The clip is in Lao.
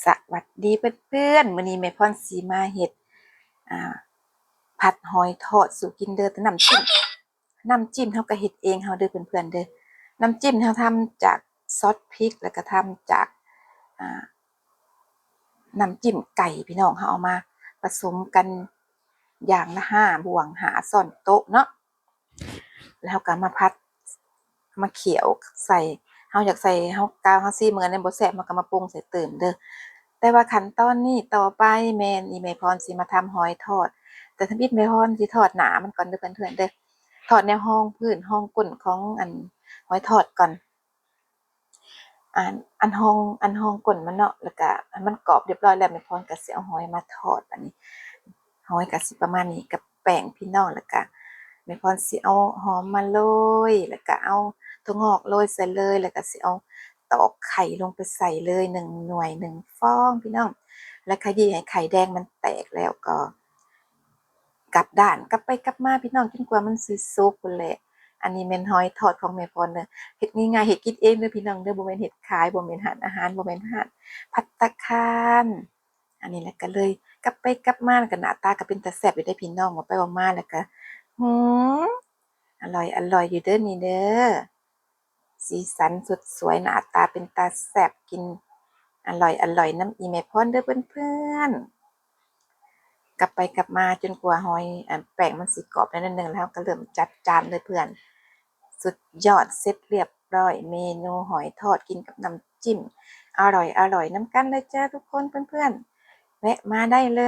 ສະຫວັດດີເພື່ອນໆ ມື້ນີ້ແມ່ພອນຊິມາເຮັດ ອ່າ ຜັດຫອຍທອດສູ່ກິນເດີ. ແຕ່ນ້ຳຈິ້ມ ນ້ຳຈິ້ມເຮົາກໍເຮັດເອງເຮົາເດີເພື່ອນໆເດີ. ນ້ຳຈິ້ມເຮົາທຳຈາກຊອສພິກ ແລ້ວກໍທຳຈາກ ອ່າ ນ້ຳຈິ້ມໄກ່ພີ່ນ້ອງ. ເຮົາເອົາມາປະສົມກັນຢ່າງລະຫ້າບ່ວງ ຫ້າຊ້ອນໂຕະເນາະ. ແລ້ວເຮົາກໍມາຜັດ ມາຂຽວໃສ່ ເຮົາຢາກໃສ່ ເຮົາກາວເຮົາຊີເມືອໃດບໍ່ແຊບ ເຮົາກໍມາປຸງໃສ່ຕື່ມເດີ. ແຕ່ວ່າຂັ້ນຕອນນີ້ຕໍ່ໄປແມ່ນອີ່ແມ່ພອນຊິມາທຳຫອຍທອດ ແຕ່ທຳອິດແມ່ພອນຊິທອດໜ້າມັນກ່ອນເດີເພື່ອນໆເດີ. ທອດແນວຮອງພື້ນຮອງກົ້ນຂອງອັນຫອຍທອດກ່ອນ. ອັນ ອັນຮອງ ອັນຮອງກົ້ນມັນເນາະ ແລ້ວກະໃຫ້ມັນກອບຮຽບຮ້ອຍແລ້ວ ແມ່ພອນກະຊິເອົາຫອຍມາທອດ. ອັນນີ້ຫອຍກະຊິປະມານນີ້ກັບແປ້ງພີ່ນ້ອງ ແລ້ວກະແມ່ພອນຊິເອົາຫອມມາໂລຍ ແລ້ວກະເອົາຖົ່ວງອກໂລຍໃສ່ເລີຍ ແລ້ວກະຊິເອົາຕອກໄຂ່ລົງໄປໃສ່ເລີຍ ໜຶ່ງໜ່ວຍ ໜຶ່ງຟອງພີ່ນ້ອງ ແລ້ວຂະຢີ້ໃຫ້ໄຂ່ແດງມັນແຕກ ແລ້ວກໍ ກັບດ້ານ ກັບໄປກັບມາພີ່ນ້ອງ ຈົນກວ່າມັນຊິສຸກພຸ້ນແຫຼະ. ອັນນີ້ແມ່ນຫອຍທອດຂອງແມ່ພອນເດີ ເຮັດງ່າຍໆ ເຮັດກິນເອງເດີພີ່ນ້ອງເດີ ບໍ່ແມ່ນເຮັດຂາຍ ບໍ່ແມ່ນຮ້ານອາຫານ ບໍ່ແມ່ນຮ້ານພັດຕາຄານ. ອັນນີ້ແຫຼະ ກໍເລີຍກັບໄປກັບມາ ກໍໜ້າຕາກໍເປັນຕາແຊບຢູ່ເດ້ພີ່ນ້ອງ ເວົ້າໄປເວົ້າມາແລ້ວກໍ ຫືມ ອະລ່ອຍ ອະລ່ອຍຢູ່ເດີນີ້ເດີ. ສີສັນສົດສວຍ ໜ້າຕາເປັນຕາແຊບ ກິນອະລ່ອຍ ອະລ່ອຍນຳອີ່ແມ່ພອນເດີເພື່ອນໆ. ກັບໄປກັບມາຈົນກວ່າຫອຍ ອັນ ແປ້ງມັນຊິກອບໄດ້ໜ້ອຍໜຶ່ງ ແລ້ວເຮົາກໍເລີ່ມຈັດຈານເດີເພື່ອນ. ສຸດຍອດ ເສັດລຽບຮ້ອຍ ເມນູຫອຍທອດກິນກັບນ້ຳຈິ້ມ ອະລ່ອຍ ອະລ່ອຍນຳກັນເລີຍຈ້າທຸກຄົນເພື່ອນໆ ແວະມາໄດ້ເລີຍ.